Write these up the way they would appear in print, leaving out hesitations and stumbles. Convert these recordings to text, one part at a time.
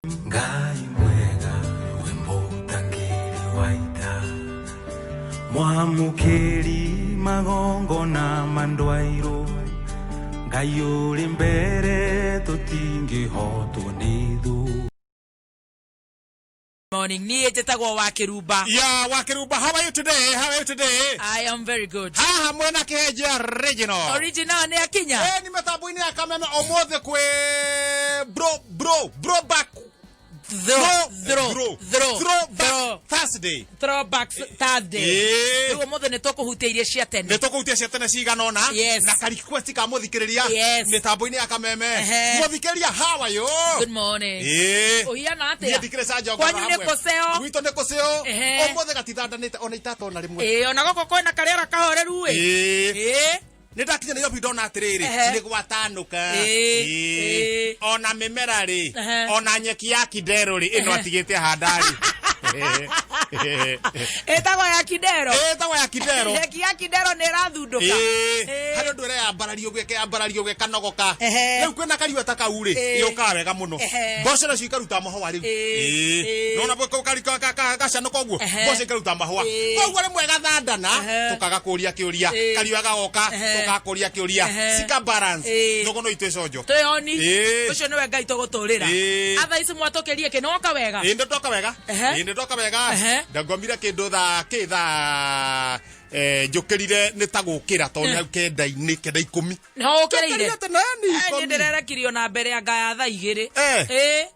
Ngai mwega we mũtangĩri wa ita, mwamũkĩri magongona ma ndwairũ, Ngai ũrĩ mbere tũtingĩhotwo nĩ thũ. Morning. Niĩ njĩtagwo wa Kĩrumba. Yeah, Wakirumba, how are you today? How are you today? I am very good. Haha mwena Kĩhenjia Original. Original nĩ akinya. Eh, ni mitambo-inĩ ya Kameme ũmũthĩ kwĩ bro bro bro back Throw, throw, bro throw, throw back throw. Thursday. Throwback Thursday. Ĩĩ. Rĩu ũmũthĩ nĩ tũkũhutia iria cia tene. Nĩ tũkũhutia cia tene cigana ũna Yes. na ka request ka mũthikĩrĩria Yes. mĩtambo-inĩ ya Kameme. Ehe. Mũthikĩrĩria, how are you? Good morning. Ĩĩ. Ũhiana Niĩ atĩa? ndikĩrĩ canja Kwanyu nĩ kũceo? Gwitũ nĩ kũceo. Ehe. Ũmũthĩ gatithandanĩte ona itata ona rĩmwe. Ĩĩ, ona gũkũ kwĩna karĩera kahoreru ĩ. Ĩĩ. Ĩĩ. Nä ndakinya Nairobi ndona atä rä Ehe. rä nä gwatanũka. Ĩĩ, ĩĩ. Ona mĩmera rĩ, Ehe. ona nyeki ya kidero rĩ, ĩno atigĩte handarĩ. Ĩtagwo ya Kidero. Ĩtagwo ya kidero. Nyeki ya Kidero nĩ ĩrathundũka. Ĩĩ. Ĩĩ. Harĩ ũndũ ĩreyambararia ũguo, ĩkeyambararia ũguo, ĩkanogoka. Ehe. Rĩu kwĩna kariũa ta kau rĩ, Ĩĩ. yũkaga wega mũno. Ehe. Mboco nacio ikaruta mahũa rĩu. Ĩĩ. Ĩĩ. Ĩĩ. Nona gacanũka ũguo, Ehe. mboco ikaruta mahũa. Ĩĩ. Koguo rĩmwe gathandana, Ehe. tũkaga kũria kĩũria. Ĩĩ. Kariũa gagoka, Ehe. tũkaga kũria kĩũria. Ehe. Cika balance. Ĩĩ. Njogo no itwĩ conjo. Twĩoni. Ĩĩ. Ũcio nĩwe Ngai tũgũtũrĩra. Ĩĩ. Atha ici mwatũkĩrie kĩ nĩwoka wega. Ĩĩ, nĩndoka wega. Ehe. Ĩĩ, nĩndoka wega. Ehe. Ndangomire kĩndũ thaa kĩ thaa njũkĩrire nĩ ta gũkĩra tondũ nĩ hau kenda-inĩ, 9:10. Nĩho ũkĩrĩire? Njũkĩrire tene ni Eh, niĩ ikũmi. ndĩrerekirio na mbere anga ya thaa 2. Eh. Ĩĩ.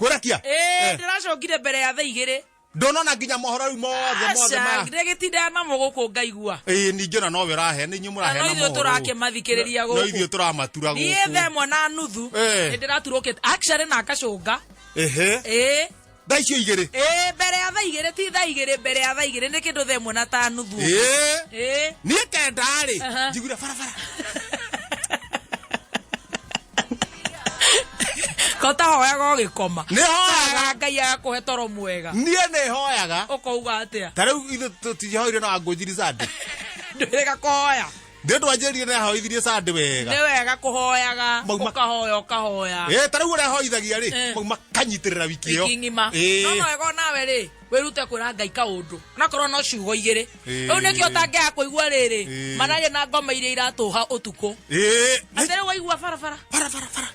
Kwĩrekia? Ĩĩ, Eh. ndĩracokire mbere ya thaa 2. Ndũnona nginya mohoro rĩu mothe mothe ma. Aca, ndĩgĩtindaga namo gũkũ ngaigua. Ĩĩ, ningĩ ona nowe ũrahe, nĩ inyuĩ mũraheana Na no ithuĩ mohoro. tũrakĩmathikĩrĩria No gũkũ. ithuĩ tũramatura Niĩ gũkũ. 1:30 Eh. nĩ ndĩraturũkĩte actually na ngacũnga. Ehe. Ĩĩ. Thaa icio 2. Ĩĩ, mbere ya thaa 2, ti thaa 2, mbere ya thaa 2 nĩ kĩndũ 1:30. Ĩĩ. Ĩĩ. Niĩ 9 rĩ, Aha. njiguire barabara. Ko ũtahoyaga ũgĩkoma? Nĩ hoyaga. Hoyaga Ngai agakũhe toro mwega. Niĩ nĩ hoyaga. Ũkauga atĩa? Ta rĩu ithuĩ tũtihoire no angũnjiri Sunday. Ndwĩrĩga kũhoya. Ndĩ ndwanjĩrire nĩ ahoithirie Sunday wega. Nĩ wega kũhoyaga, Mauma- ũkahoya ũkahoya. Ĩĩ, ta rĩu ũrĩa hoithagia rĩ, Eh. mau makanyitĩrĩra wiki ĩyo. Wiki ng'ima. Ĩĩ. No no wega onawe rĩ, wĩrute kwĩra Ngai kaũndũ. Onakorwo no ciugo igĩrĩ. Ĩĩ. Rĩu nĩkĩo ũtangĩaga kũigua rĩrĩ, Ĩĩ. mararia na ngoma iria iratũha ũtukũ. Ĩĩ. Atĩ rĩu waigua barabara. Bara bara bara.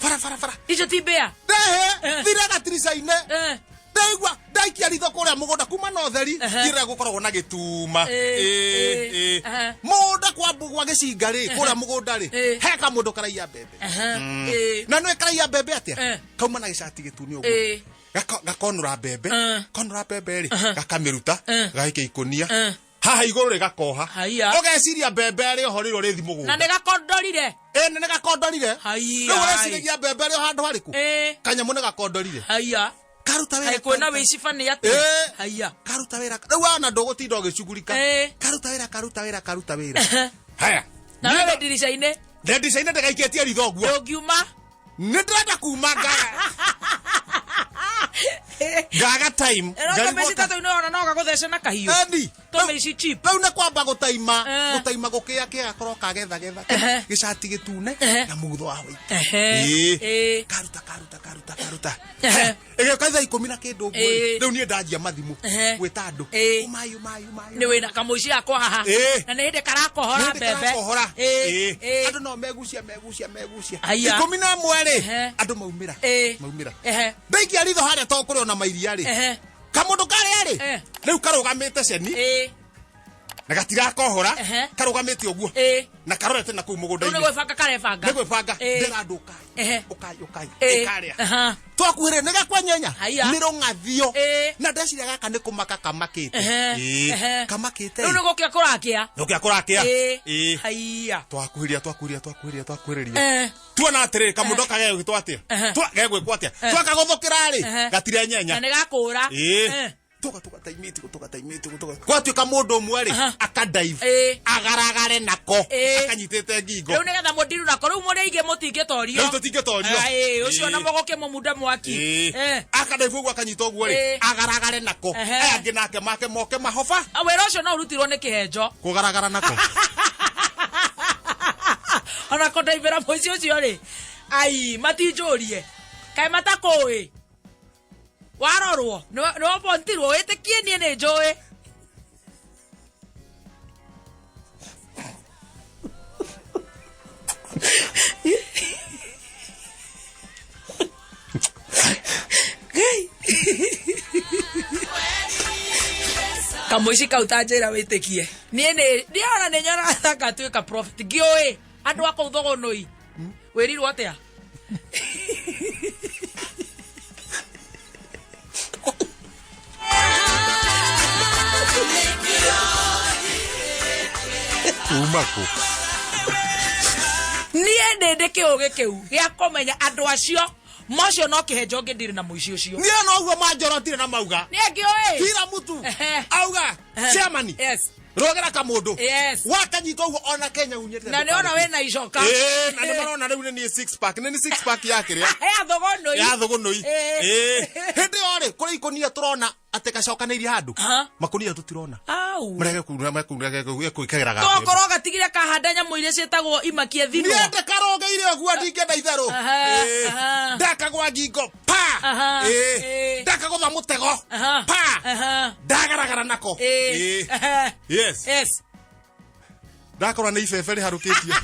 Bara bara bara. Icio ti mbĩa. Ndehe, Eh. thire gatirica-inĩ. Eh. Ndaigua ndaikia ritho kũrĩa mũgũnda kuma na ũtheri, Ehe. njĩra gũkoragwo na gĩtuma. Ĩĩ, Ĩĩ, ĩĩ, ĩĩ. ehe. Mũgũnda kwa gwa gĩcinga rĩ, kũrĩa mũgũnda rĩ, Ĩĩ. he kamũndũ karaiya mbembe. Ehe. Ĩĩ. Na nĩ karaiya mbembe atĩa? Eh. Kauma na gĩcati gĩtune ũguo. Ĩĩ. Gakonora mbembe. Eh. Konora mbembe rĩ, gakamĩruta, Eh. gagaikia ikũnia. Eh. Haha igũrũ rĩ gakoha. Haiya. Ũgeciria mbembe ĩrĩ oho rĩrĩa ũrĩthi mũgũnda. Na nĩ gakondorire. Ĩĩ, nĩ gakondorire. Haiya. Rĩu ũreciragia mbembe ĩrĩ o handũ harĩkũ? Ĩĩ. Kanyamũ nĩ gakondorire. Haiya. Karuta wĩra. Kaĩ kwĩna wĩici bani atĩa? Ĩĩ. Haiya. Karuta wĩra. Rĩu ona ndũgũtinda ũgĩcugurika. Ĩĩ. Karuta wĩra, karuta wĩra, karuta wĩra. Haya. Na wewe ndirica-inĩ Ndĩ ndirica-inĩ ndĩgaikĩtie ritho ũguo. ndũngiuma. Nĩ ndĩrenda kuma ngaga. Ngaga time. Ĩno Ngarigwo tũmĩci ta tũu nĩwona no gagũthece na kahiũ. Eni. Tũmĩci cheap. Rĩu nĩ kwamba gũtaima, Eh. gũtaima gũkĩa kĩa gakorwo kagethagetha Ehe. gĩcati gĩtune Ehe. na mũgutho wa white. Ehe. Ĩĩ. Ĩĩ. Karuta, karuta, karuta, karuta. Ehe. Ĩgĩũka thaa 10 na kĩndũ ũguo Ĩĩ. rĩ. Rĩu niĩ ndanjia mathimũ Ehe. gwĩta andũ. Ĩĩ. Umai, umai, umai. Nĩ wĩna kamũici gakwa haha. Ĩĩ. Na nĩ hĩndĩ karakohora Nĩ hĩndĩ mbembe. karakohora. Ĩĩ. Ĩĩ. Ĩĩ. Andũ no megucia, megucia, megucia. Haiya. 11 rĩ, Ehe. andũ maumĩra. Ĩĩ. Maumĩra. Ehe. Ndaikia ritho harĩa to kũrĩ ona mairia rĩ. Ehe. Kamũndũ karĩa rĩ, Eh. rĩu karũgamĩte ceni Ĩĩ. na gatirakohora, Ehe. karũgamĩte ũguo Ĩĩ. na karorete na kũu Rĩu nĩ mũgũnda-inĩ. gwĩbanga karebanga. Nĩ gwĩbanga. Ĩĩ. Ndĩra andũ ũkai. Ehe. Ũkai, ũkai. Ĩĩ. Ĩkarĩa. Aha. Twakuhĩrĩria nĩ gakwanyenya. Haiya. Nĩ rũng'athio. Ĩĩ. Na ndeciria gaka nĩ kũmaka kamakĩte. Ehe. Ĩĩ. Ehe. Kamakĩte. Rĩu nĩ gũkĩa kũrakĩa. Gũkĩa kũrakĩa. Ĩĩ. Ĩĩ. Haiya. Twakuhĩrĩria, twakuhĩrĩria, twakuhĩrĩria, twakuhĩrĩria. Eh. Tuona atĩrĩrĩ kamũndũ kagegwĩtwo atĩa? Ehe. Gegwĩkwo atĩa? Twakagũthũkĩra rĩ, Ehe. gatirenyenya. Na nĩ gakũra. Ĩĩ. Eh. Tuga tuga taimiti tuga taimiti tuga. Gwatuĩka mũndũ ũmwe rĩ, Aha. akadive. Ĩĩ. Agaragare nako. Ĩĩ. Akanyitĩte ngingo. Rĩu nĩgetha mũndiru nako rĩu mũrĩ aingĩ mũtingĩtorio. Rĩu tũtingĩtorio. Ĩĩ, ũcio Ĩĩ. na mũgũkĩmũmunda mwaki. Ĩĩ. Eh. Akadive ũguo akanyita ũguo rĩ, Ĩĩ. agaragare nako. Ehe. Aya angĩ nake make moke mahoba. Ah, wĩra ũcio no ũrutirwo nĩ kĩhenjo. Kũgaragara nako. Ona kũndaibĩra mũici ũcio rĩ, ai matinjũrie. Kaĩ matakũĩ. Warorwo nĩ wabontirwo wĩtĩkie niĩ nĩ njũĩ. Kamũici kau ta njĩra wĩtĩkie niĩ nĩ niĩ ona nĩ nyonaga ta ngatuĩka prophet ngĩũĩ andũ a kũu thogonoi wĩrirwo atĩa. Uma kũ? Niĩ ndĩ ndĩ kĩũgĩ kĩu gĩa kũmenya andũ acio mocio no kĩhenjo ngĩndirĩ na mũici ũcio. Niĩ noguo manjorotire na mauga niĩ ngĩũĩ kila mtu Ehe. auga Ehe. chairman Yes. rogera kamundu Yes. wakanyita uguo ona Kenya unyete Na nĩ ona wĩna icoka. Eh, na nĩ marona rĩu nĩ niĩ six pack, nĩ six pack ya kĩrĩa ya thogonoi ya thugunui. Eh. Eh, hĩndĩ ĩyo rĩ kũrĩ ikũnia tũrona atĩ gacokanĩirie handũ. Aha. Makũnia tũtirona. Au. Mrege gwĩkagĩra Tokorwo gatigire kahanda nyamũ iria ciĩtagwo imakie thinwa. niĩ ndĩkarũgĩire ũguo ndingĩenda itherũ. Aha, Eh, aha. ndakagwa ngingo pa. Aha, Eh, eh. ndakagũtha mũtego Aha, pa. aha. Ndagaragara nako. Eh, Eh. aha. Yes. Yes. Ndakorwo nĩ ibebe rĩharũkĩtio.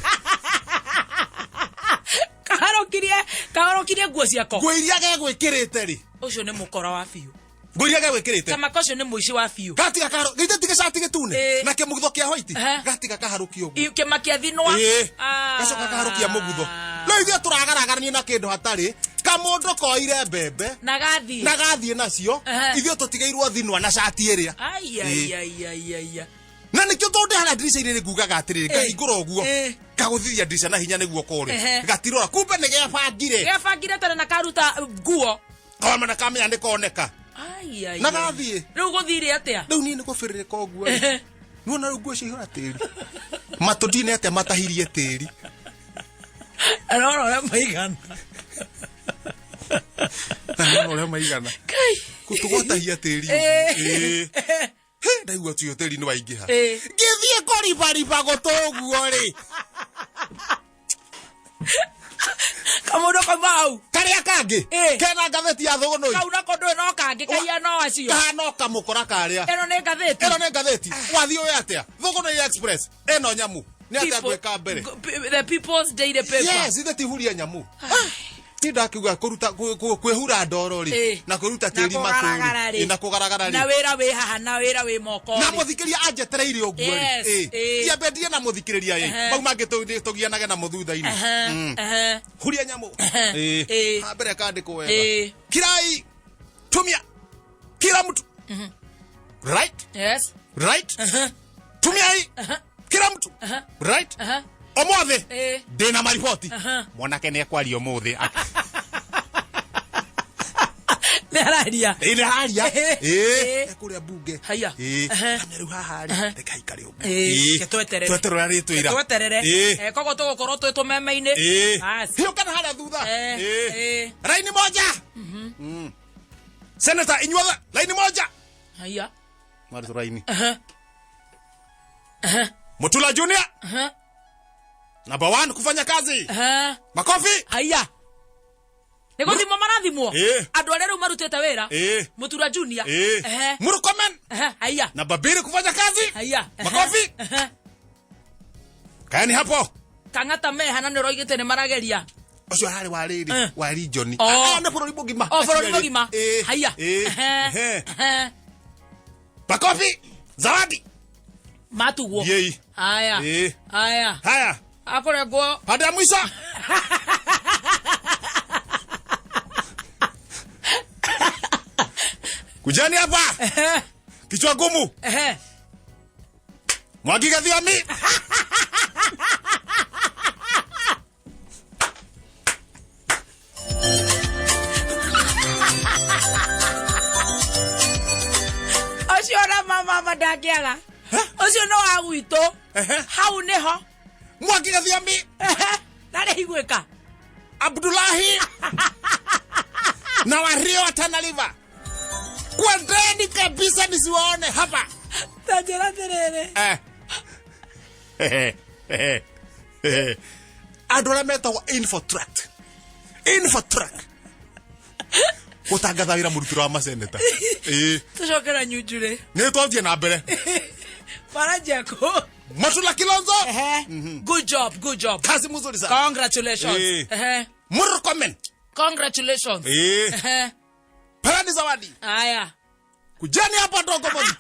Kaharũkirie nguo ciako. Nguo iria gegwĩkĩrĩte rĩ, Ũcio nĩ mũkora wa biũ. Nguo iria gegwĩkĩrĩte Kamaka ũcio nĩ mũici wa biũ. gatiga kaharũ githĩ ti gĩcati gĩtune Eh. na kĩmũgutho kĩa white Aha. gatiga kaharũkio ũguo. Kĩmakia thinwa. Ĩĩ. Ah. Gacoka kaharũkia mũgutho no ithuĩ tũragaragarania na kĩndũ hatarĩ kamũndũ koire mbembe Na gathiĩ. na gathiĩ nacio. Aha. Ithuĩ tũtigĩirwo thinwa na cati ĩrĩa. Ai, ai, ai, ai, ai, ai. Na nĩkĩo tondũ harĩa ndirica-inĩ rĩ ngugaga atĩrĩrĩ Eh. ngahingũra ũguo Eh. ngagũthithia ndirica na hinya nĩguo kũrĩ Ehe. gatirora kumbe nĩ gebangire. Gebangire tene na karuta nguo. Koma na kamenya nĩ koneka. Ai, ai, Na ai. gathiĩ. Rĩu gũthire atĩa? Rĩu niĩ nĩ kũbĩrĩrĩka ũguo rĩ. Ehe. Nĩwona rĩu nguo ciaihũra tĩri matũ ndine atĩa matahirie tĩri. Arora ũrĩa maigana. Na nĩwona ũrĩa maigana. Kai. Tũgwatahia tĩri ũguo. Eh. Ĩĩ. Hĩ, ndaigua tuyo tĩri nĩ waingĩha. Eh. Ngĩthiĩ kũribariba gũtũ ũguo rĩ. Kamũndũ kauma hau. Karĩa kangĩ Eh. kena ngathĩti ya thũgũnũi. Kau nako ndũĩ no kangĩ kaiya no acio. Kahana o kamũkora karĩa. Ĩno nĩ ngathĩti. Ĩno nĩ ngathĩti wathiĩ ũĩ atĩa Thũgũnũi Express ĩno nyamũ nĩ atĩa People- ngwĩka mbere. The People's Daily Paper. Yes, ithe ti huria nyamũ. Niĩ ndakiuga kũruta kwĩhura ndoro rĩ Eh. na kwĩruta Na tĩri kũgaragara matũ rĩ. rĩ na kũgaragara Na rĩ wĩra wĩ haha na wĩra wĩ moko na rĩ. mũthikĩria anjetereire ũguo Yes, rĩ. eh. Tiambe ndie na mũthikĩrĩria ĩ Ehe. mau mangĩ tũgianage namo thutha-inĩ. Aha, aha. Huria nyamũ. Ehe. Ĩ. Eh. Ha mbere kandĩkwo wega. Eh. Kirai tumia kila mtu right. Yes. Right. Aha. Tumia hii kila mtu Aha. right. Aha. Ũmũthĩ Eh. ndĩna mariboti. Aha. Mwanake nĩ ekwaria ũmũthĩ. Nĩ araria. Ĩ, nĩ araria. Eh. Ĩ, Eh. ekũrĩa mbunge. Haya. Ĩ, Aha. kamenya rĩu haha rĩ Aha. reke aikare ũguo. Ĩ, Ĩ, reke tweterere. tweterere ũrĩa rĩtwĩra. Tweterere. Ĩ. Eh, koguo tũgũkorwo twĩ tũmeme-inĩ. Ĩ. Bas. Hiũka na harĩa thutha. Eh, Ĩ. eh. Raini moja. Senator inyuothe raini moja. Haya. Marĩ raini. Aha. Mutula Junior Aha. number 1 kufanya kazi. Aha. Makofi. Haya. Nĩ gũthimwo marathimwo. Ĩ. Andũ arĩa rĩu marutĩte wĩra. Ĩ. Mutura Junior. Ĩ. Ehe. Murkomen Ehe. Haya. namba 2 kufanya kazi. Haya. Ehe. Makofi. Ehe. Kaeni hapo. Kang'ata meha na nĩ ũroigĩte nĩ marageria. Ũcio ararĩ wa rĩrĩ Eh. wa region. Oh. Ah, nĩ bũrũri mũgima. O bũrũri mũgima. Ĩ. Haya. Ĩ. Ehe. Ehe. Ehe. Makofi. Zawadi. Matugwo. Yei. Haya. Ĩ. Haya. Haya. Akũrengwo. Pande ya mwisho. Kujani hapa. Ehe. Kichwa ngumu. Ehe. Mwangi Gathiomi. Ũcio ona mama ndangĩaga. Ũcio no wa gwitũ. Ehe. Hau nĩho. Mwangi Gathiomi. Ehe. Na nĩ iguĩka. Abdullahi na Wario wa Tana River. Kwendeni kabisa nisiwaone hapa. Ta njĩra atĩrĩrĩ. Eh. Andũ arĩa metagwo Infotrack. Infotrack. Gũtangatha wĩra mũrutĩro wa maseneta. Ĩĩ. Tũcoke na nyunjurĩ. Nĩ twathiĩ na mbere. Faraja ko. Matula Kilonzo. Ehe. Good job, good job. Kazi mzuri sana. Congratulations. Eh. Ehe. Murkomen. Congratulations. Eh. Ehe. Perani zawadi. Aya. Kujani hapa ndogo moja.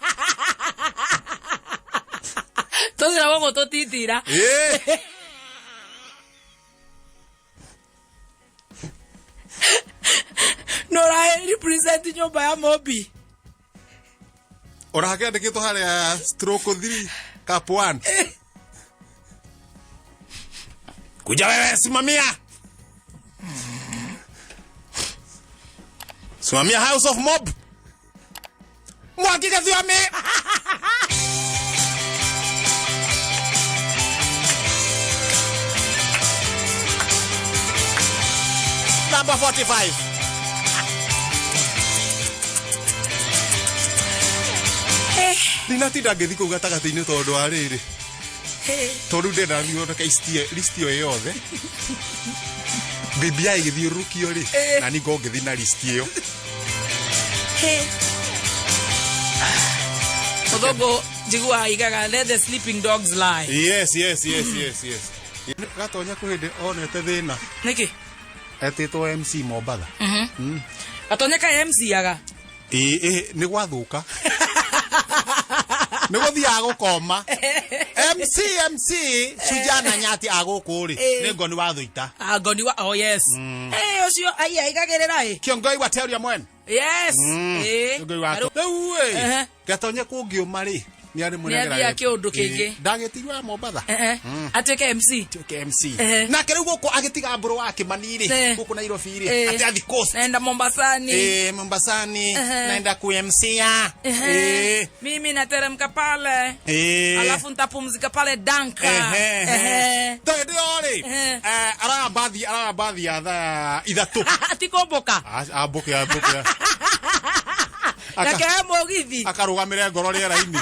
Tũthira gũkũ tũtitira. Eh. Nĩ ũrahe represent nyũmba ya Mobi. Ora hakĩandĩkĩtwo harĩa stroke 3 cap 1. Kuja wewe simamia. Simamia House of Mob. Mwangi Gathiami. Number 45. Ndinatinda ngĩthiĩ kũu gatagatĩ-inĩ tondũ wa rĩrĩ, tondũ rĩu ndenda thondeke list ĩyo yothe. BBI ĩgĩthiũrũrũkio rĩ, na niĩ ngorwo ngĩthiĩ na list ĩyo. Mũthũngũ njiguaga aigaga, "Let the sleeping dogs lie." Yes. Gatonya kwĩ hĩndĩ onete thĩna. Nĩkĩ? Etĩtwo MC Mombatha. Gatonya ka MC aga. Ĩĩ ĩĩ, nĩ gwathũka, nĩ gũthiaga gũkoma MC MC Shujaa na Nyati agũkũ rĩ, nĩ ngoni wa thũita. Ah, ngoni wa, oh yes. Eh, ũcio ai aigagĩrĩra ĩ. Kĩongoi wa Teria Mwen. Yes. Eh. Kĩongoi wa rĩu ĩ, gatonye kũngĩũma rĩ, nĩ arĩ Nĩ athiaga kĩũndũ kĩngĩ. Ndagĩtirwo ya Mombatha. Ehe. Atuĩke MC. Tuĩke MC. Ehe. Nake rĩu gũkũ agĩtiga mbũrũ wa Kĩmani rĩ, gũkũ Nairobi rĩ, Eh. atĩ athi coast. Naenda Mombasani. Eh, Mombasani. Ehe. Naenda ku MC ya. Ehe. Eh. Mimi nateremka pale. Eh. Alafu nitapumzika pale Danka. Ehe. Ehe. To hĩndĩ ĩyo rĩ, Ehe. araya mbathi ya thaa 3. Ti kũmbũka. Ambũke ambũke. Reke he mũgithi. Akarũgamĩre ngoro rĩera-inĩ.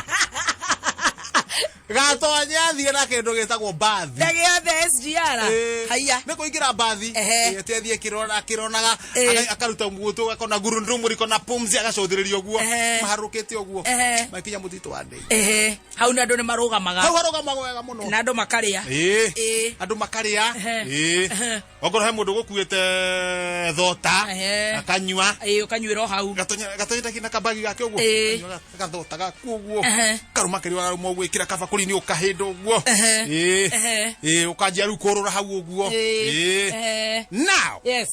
Gatonya athiĩ na kĩndũ gĩtagwo mbathi. Ndege yothe SGR. Haiya. Nĩ kũingĩra mbathi. Ehe. Ĩ, atĩ athiĩ akĩrona akĩronaga, Eh. akaruta mũgũtũ, akona gurundumu riko na pumzi, agacũthĩrĩria ũguo. Ehe. Maharũkĩte ũguo. Ehe. Makinya mũtitũ wa Ndei. Ehe. Hau nĩ andũ nĩ marũgamaga. Hau harũgamagwo wega mũno. Na andũ makarĩa. Ĩĩ. Ĩĩ. Andũ makarĩa. Ehe. Ĩĩ. Ehe. Okorwo he mũndũ gũkuĩte thota, Ehe. akanyua. Ĩĩ, ũkanyuĩra o hau. Gatonya gatonya kina kabagi gake ũguo. Ĩĩ. Kanyua gathota gaku ũguo. Ehe. Karũma kĩrĩa ũrarũma ũguo, ĩkĩra kabakũri-inĩ ũkahĩnda ũguo. Ehe. Ĩĩ. Ehe. Ĩĩ, ũkanjia rĩu kũrũra hau ũguo. Ĩĩ. Ĩĩ. Ehe. Now, Yes.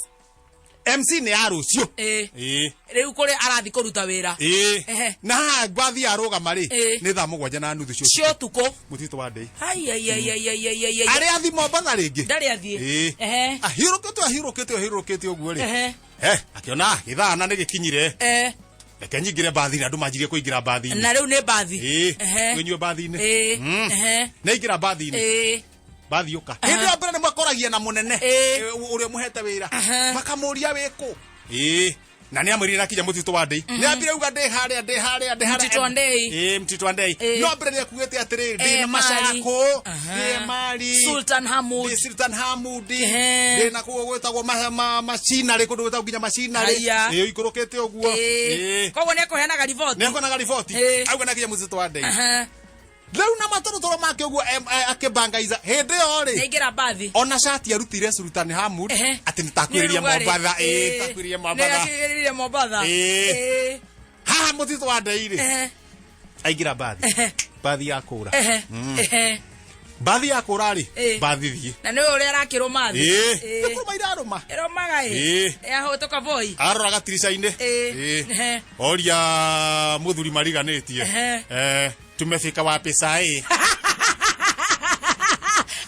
MC nĩ ya rũciũ. Ĩĩ. Ĩĩ. Rĩu kũrĩa arathiĩ kũruta wĩra. Ĩĩ. Ehe. Na haha mbathi yarũgama rĩ, Ĩĩ. nĩ thaa 7:30 cia Cia ũtukũ. mũtitũ wa Ndei. Ai ai ai ai ai ai ai. ai. Arĩa athi Mombatha rĩngĩ. Ndarĩ athiĩ. Ĩĩ. Ehe. Ahiũrũkĩte ahiũrũkĩte ahiũrũkĩte ũguo rĩ. Ehe. Eh, akĩona gĩthaa na nĩ gĩkinyire. Eh. Reke nyingĩre mbathi-inĩ, andũ manjirie kũingĩra mbathi-inĩ. Na rĩu nĩ mbathi. Ĩĩ. Ehe. Wĩnyue mbathi-inĩ. Ĩĩ. Ehe. Nĩ aingĩra mbathi-inĩ. Ĩĩ. Mbathi ũka. Hĩndĩ ya mbere nĩ makoragia na mũnene. Ĩĩ. Ũrĩa ũmũhete wĩra. Aha. Makamũria wĩkũ. Ĩĩ. Na nĩ amwĩrire akinya mũtitũ wa Ndei. Nĩ ambire uga ndĩ harĩa ndĩ harĩa ndĩ harĩa. Mũtitũ wa Ndei. Ĩĩ, mũtitũ wa Ndei. Ĩĩ. No mbere nĩ akugĩte atĩrĩrĩ, ndĩ Eh, na Mari. Macakũ, Aha. ndĩ Mari. Sultan Hamud. Ndĩ Sultan Hamud. Ehe. Ndĩ na kũu gwĩtagwo macinarĩ, kũndũ gwĩtagwo nginya macinarĩ. Haiya. Ĩĩ, ũikũrũkĩte ũguo. Ĩĩ. Ĩĩ. Koguo nĩ ekũheanaga riboti. Nĩ akuonaga riboti. Ĩĩ. Auga nĩ akinya mũtitũ wa Ndei. Aha. Rĩu na matũrũtũrũ make ũguo akĩbangaiza hĩndĩ ĩyo rĩ, Nĩaingĩra mbathi. Ona cati arutire Sultan Hamud Ehe. atĩ nĩtakwĩrĩria Nĩ ũrugarĩ. Mombatha. Ĩĩ, Ĩĩ. takwĩrĩria Mombatha. Nĩ akĩrĩria Mombatha. Ĩĩ. Ĩĩ. Haha mũtitũ wa Ndei rĩ, Ehe. aingĩra mbathi. Ehe. Mbathi ya kũra. Ehe. Ehe. Mbathi ya kũra rĩ, Ĩĩ. mbathi thiĩ. Na nĩ ũrĩa arakĩrũma thĩ. Ĩĩ. Ĩĩ. Nĩ kũrũma irarũma. Ĩrũmaga ĩ. Ĩĩ. Yahũtũka Voi. Arora gatirica-inĩ. Ĩĩ. Ĩĩ. Ehe. Oria mũthuri mariganĩtie. Ehe. Eh, tumefika wapi sahi?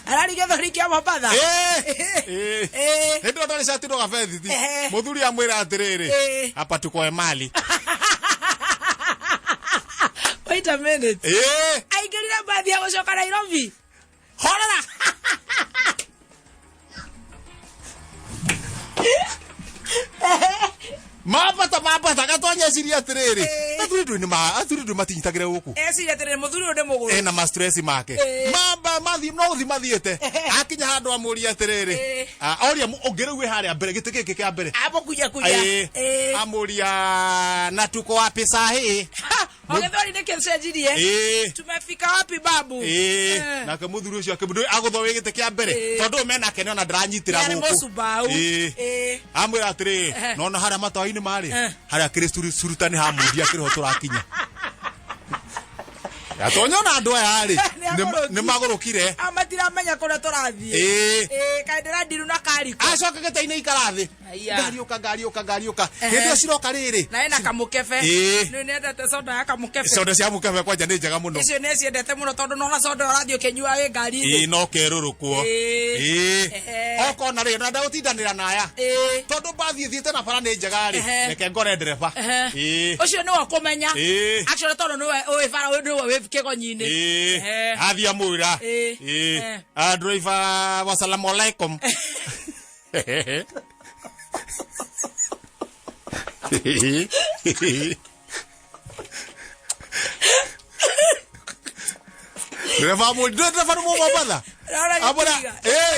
Ararigia thori kĩa Mombatha. Ĩĩ. Ĩĩ. Ĩĩ. Hĩndĩ ĩyo ndarĩ cati no gabethiti. Ehe. Mũthuri amwĩra atĩrĩrĩ, Ĩĩ. hapa tuko Emali. Wait a minute. Ĩĩ. Aingĩrire mbathi ya gũcoka Nairobi. Horera. Mambata mambata gatonya eciria atĩrĩrĩ, Ĩĩ. Athuri ndũ nĩ athuri ndũ matinyitagĩra gũkũ. Eciria atĩrĩrĩ, mũthuri ũyũ nĩ mũgũrũ. Ena ma stress make. Mamba mathi no gũthi mathiĩte. Akinya handũ amũria atĩrĩrĩ. Oria ũngĩ rĩu wĩ harĩa mbere gĩtĩ gĩkĩ kĩa mbere. Amũkunya kunya. Amũria na tuko wapi sahi? Ogethori nĩ kĩcenjirie. Tumefika wapi babu? Nake mũthuri ũcio akĩmũndũ agũthwo wĩ gĩtĩ kĩa mbere. Tondũ menake nĩ ona ndaranyitĩra gũkũ. Amwĩra atĩrĩrĩ, nona harĩa matawa-inĩ marĩ, harĩa kĩrĩ curutani ha mundia kĩrĩho tũrakinya. Gatonya na andũ aya rĩ, nĩ magũrũkire. Matiramenya kũrĩa tũrathiĩ. Kaĩ ndĩrandiru na kariko. Acoka gĩtĩ-inĩ ikara thĩ. Ngari ũka, ngari ũka, ngari ũka. Hĩndĩ ĩyo ciroka rĩrĩ. Na ĩna kamũkebe. Nĩ nĩendete soda ya kamũkebe. Soda cia mũkebe kwanja nĩ njega mũno. Icio nĩ ciendete mũno tondũ nona soda ũrathiĩ ũkĩnyua wĩ ngari-inĩ. No kerũrũkwo. Okona rĩ, na ndagũtindanĩra na aya. Tondũ mbathi ĩthiĩte na bara nĩ njega rĩ, reke ngore ndereba. Ũcio nĩwe ũkũmenya. Actually tondũ nĩwe ũĩ bara, nĩwe wĩ kĩgonyi-inĩ. Athiĩ amwĩra. Driver, wasalamu alaikum. Dereva mu dereva mu Mombasa. Amura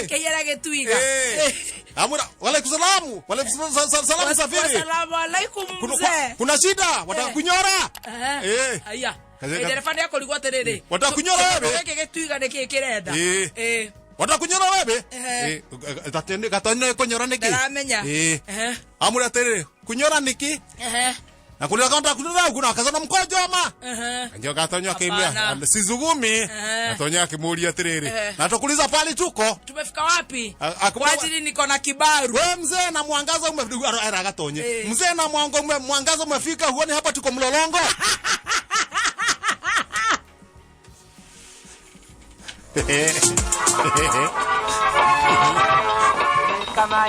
kiyera gĩtwiga. Amura walaikum salamu, walaikum salamu safiri. Wasalamu alaikum mzee. Kuna shida, wataka kunyora? Aya. Dereva nĩ akũrigwo atĩrĩrĩ. Wataka kunyora wewe? Gĩkĩ gĩtwiga nĩkĩ kĩrenda? Wataka kunyora wewe? Gatene kunyora nĩkĩ? Ndaramenya. Amura atĩrĩrĩ, kunyora nĩkĩ? Na kulia kaunta kulia kuna kazana mkojo ama. Ndio gatonya kimya. Sizugumi. Gatonya akimuulia atĩrĩrĩ. Na tukuliza pali tuko. Tumefika wapi? Kwa ajili niko na kibaru. Wewe mzee na mwangaza umefika gatonye. Mzee na mwangaza umefika, huoni hapa tuko mlolongo? Kama